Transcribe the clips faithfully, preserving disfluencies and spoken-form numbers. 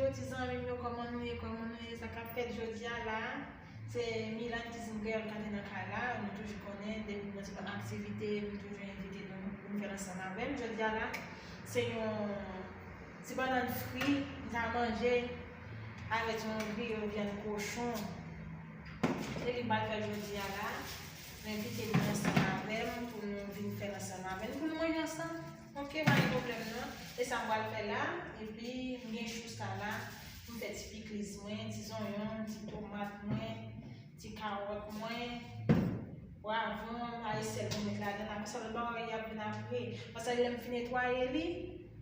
Ti zanmi m yo, kòman nou ye? Kòman nou ye? Sa k ap fèt jodi a la? Se Milan ki di m Kreyòl Kanpe nan kay la. Nou toujou konnen, depi nou nan ti aktivite, nou toujou envite nou pou nou fè l ansanm avè m. Jodi a la, se yon ti bannann fri, m ta manje avèk yon griyo vyann kochon. E li m pral fè jodi a la. Nou envite nou ansanm avè m pou nou vin fè l ansanm avè n, pou nou manje ansanm. Ok, pa gen pwoblèm non. E sa m pral fè la, epi m gen chou sa la, pou m fè ti pikliz mwen, ti zonyon, ti tomat mwen, ti kawòt mwen, pwavwon, ay sèl mwen met ladan la. Konsa lòt bagay y ap vin apre. Paske lè m fin netwaye li,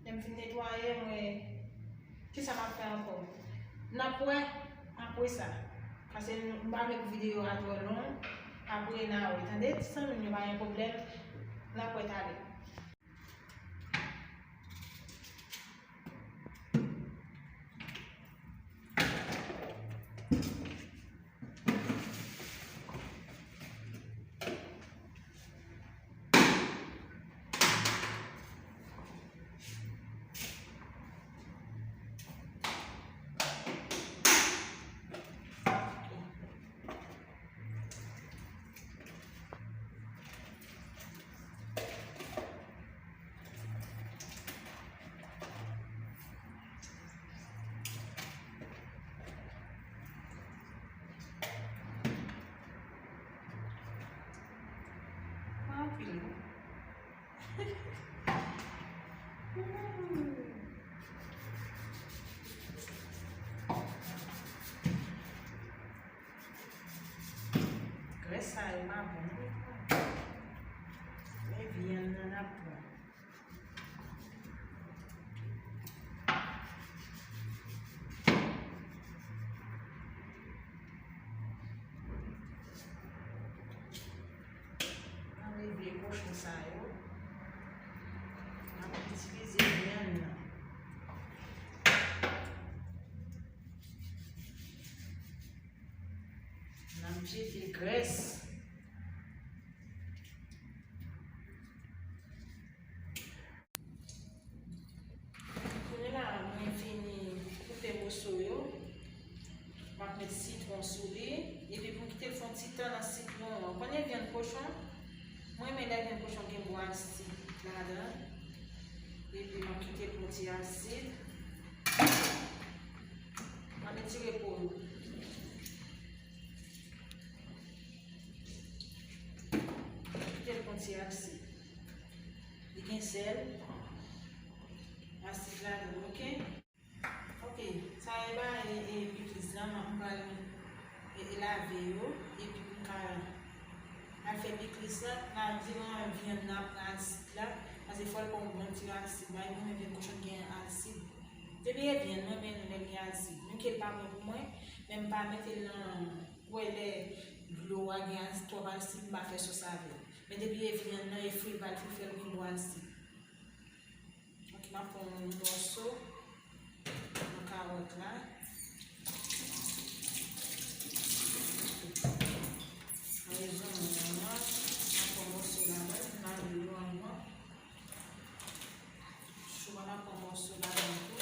lè m fin netwaye, mwen, kisa m ap fè ankò? N ap wè apre sa. Paske m pa vle pou videyo a twò long. Apre n a wè. Tande, ti zanmi m yo, pa gen pwoblèm. N ap wè talè. Grès sa yo pa bon non. Men vyann nan n ap pran. Ann leve kochon sa yo. N ap itilize vyann nan. N ap jete grès. Kounye la, mwen fini koupe moso yo. M ap met sitwon sou li. Epi pou m kite l fè yon ti tan nan sitwon an. Ou konnen vyann kochon? Mwen renmen lè vyann kochon gen bon asid ladan. Epi m ap kite l pran ti asid. M ap etire po yo. Kite l pran ti asid. Li gen sèl, asid ladan, ok? Ok, sa e ba e, e pikliz la, m ap pral e, e lave yo, epi pou m ka al fè pikliz la, nan diran vyann nan ap pran asid la, paske fò l pran yon bon ti asid, mwen renmen vyann kochon gen asid. Depi e vyann, mwen renmen lè l gen asid. Menm ke l pa bon pou mwen, men m pa mete l nan, ou wè lè dlo a gen asid, twòp asid, m pa fè sòs avè l. Men depi e vyann nan, e fri l pral fè l gen bon asid. Ok, m ap pran yon mòso nan kawòt la. Mwen zonyon an, m ap pran mòso ladan, m lave yo anvan. Chou a, m ap pran mòso ladan tou.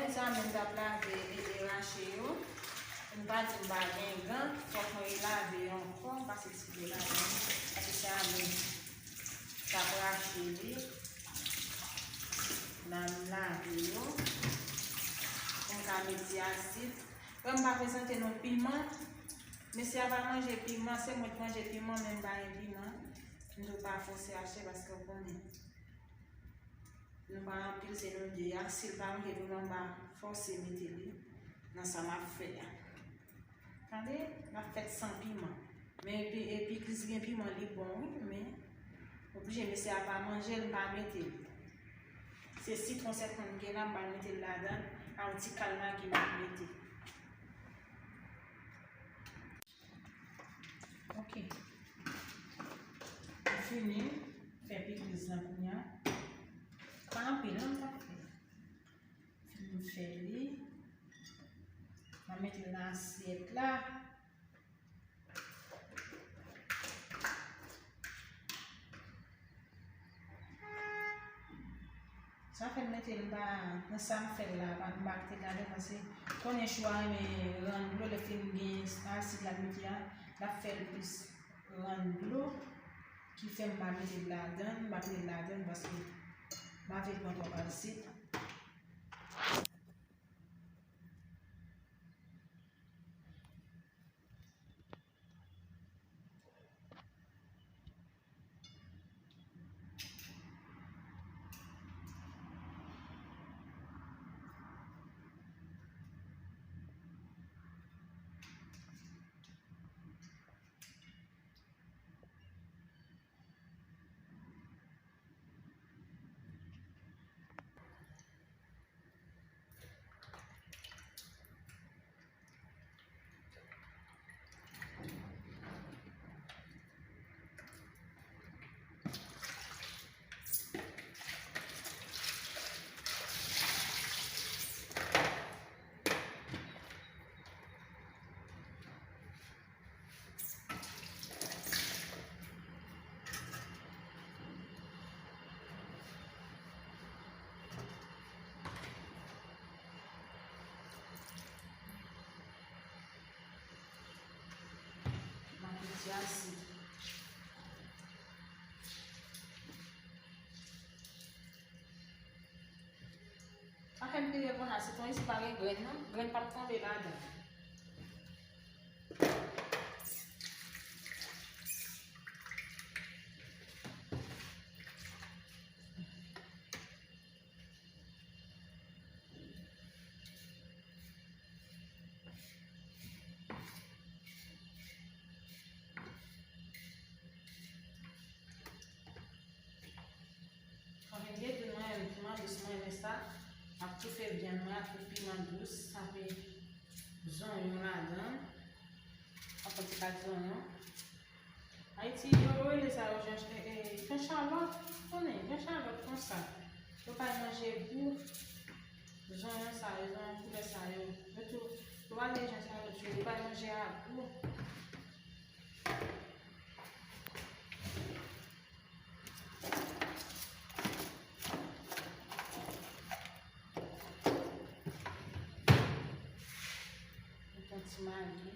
Sa menm t ap lave e, e rache yo. M pa di m pa gen gan, fòk mwen relave yo ankò, m pase ti dlo ladan. Paske sa menm t ap rache li. Nan lave yo. Pou m ka mete asid. Wè m pa prezante nou piman. Mesye a pa manje piman, se mwen k manje piman, men m pa gen piman. M tou pa fòse achte paske w konnen. Nou pa anpil, se nou de a. Si l pa manje piman, m pa fòse mete li nan sa m ap fè a. Tande, m ap fè l san piman. Men epi, epi pikliz gen piman, li bon, wi, men oblije mesye a pa manje l, m pa mete l. Se sitwon sèlman m gen la, m pral mete l ladan, a yon ti kal magi m ap mete. Ok. M fini fè pikliz lan kounye a. Pa anpil, non, m t ap fè. Fini fè li. M a mete l nan asyèt la. Sa fè m mete l pa nan sa m fè l la, pa m pa kite l ladan, paske konnen chou a renmen rann dlo, lè fin gen asid l ap mete a, l ap fè l plis rann dlo, ki fè m pa mete l ladan, m pa kite l ladan, paske m pa vle l pran twòp asid. M ap mete asid. Sa fè m pire konsa, sitwon isi pa gen grenn non, grenn p ap tonbe ladan. Anfen, depi mwen renmen piman dous, mwen renmen sa. M ap toufe vyann mwen ak yon piman dous, avèk zonyon ladan. Yon ti kat zonyon. Ayiti, yo rele sa yo jan, e, e, jan chalòt. Konnen, jan chalòt konsa. Yo pa manje gou. Zonyon sa yo, zonyon koulè sa yo. Yo tou, yo pa rele jan chalòt yo, yo pa manje a gou. Yon ti magi.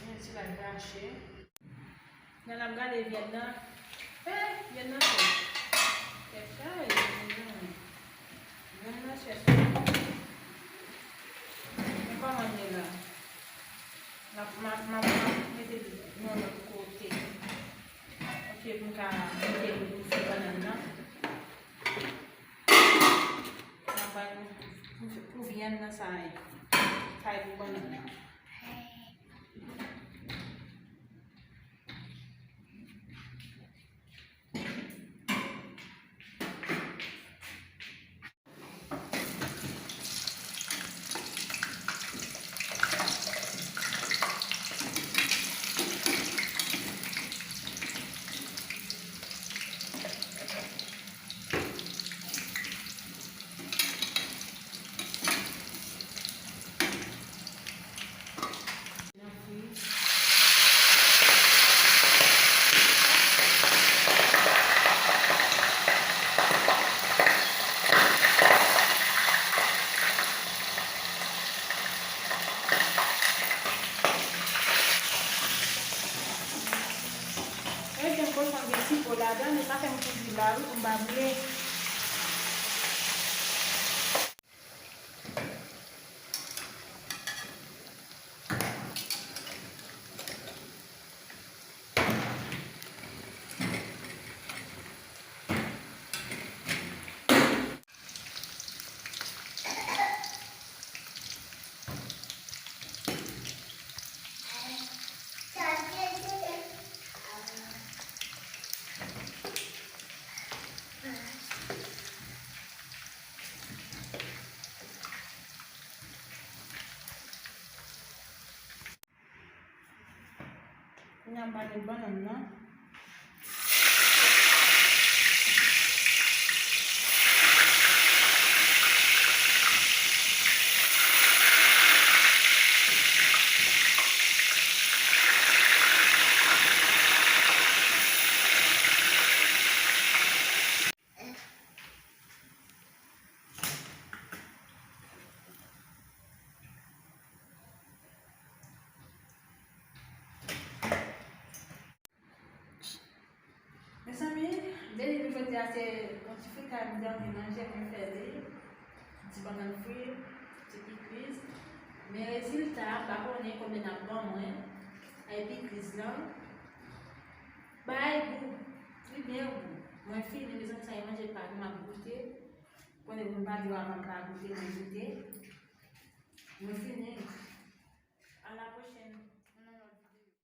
Yon ti lay rache. Nan n ap gade vyann nan. Eh, vyann nan fè. Fè chay, vyann nan. Vyann nan chèch. Men kòman l ye la? M ap, m ap, m ap, m ap mete l yon lòt kote. Ok, pou m ka mete l pou fè bannann nan. M ap bay pou, pou, pou vyann nan sa ye. Sa ye pou bannann nan. Jan kochon gen ti po ladan, li pa fè m kouri la wi pou m pa boule. Kounye a m pral met bannann nan. Mezanmi, meni nou jodi a se yon ti frikay m te anvi manje, mwen fè li, ti bannann fri, ti pikliz. Men rezilta a, m pa konnen konbyen n ap ban mwen, ay pikliz lan. Bay gou, li byen gou. Mwen fini, mezanmi, sa e manje pa m ap goute. Konnen pou m pa di w avan m pa goute, mwen goute. Mwen fini. À la prochaine.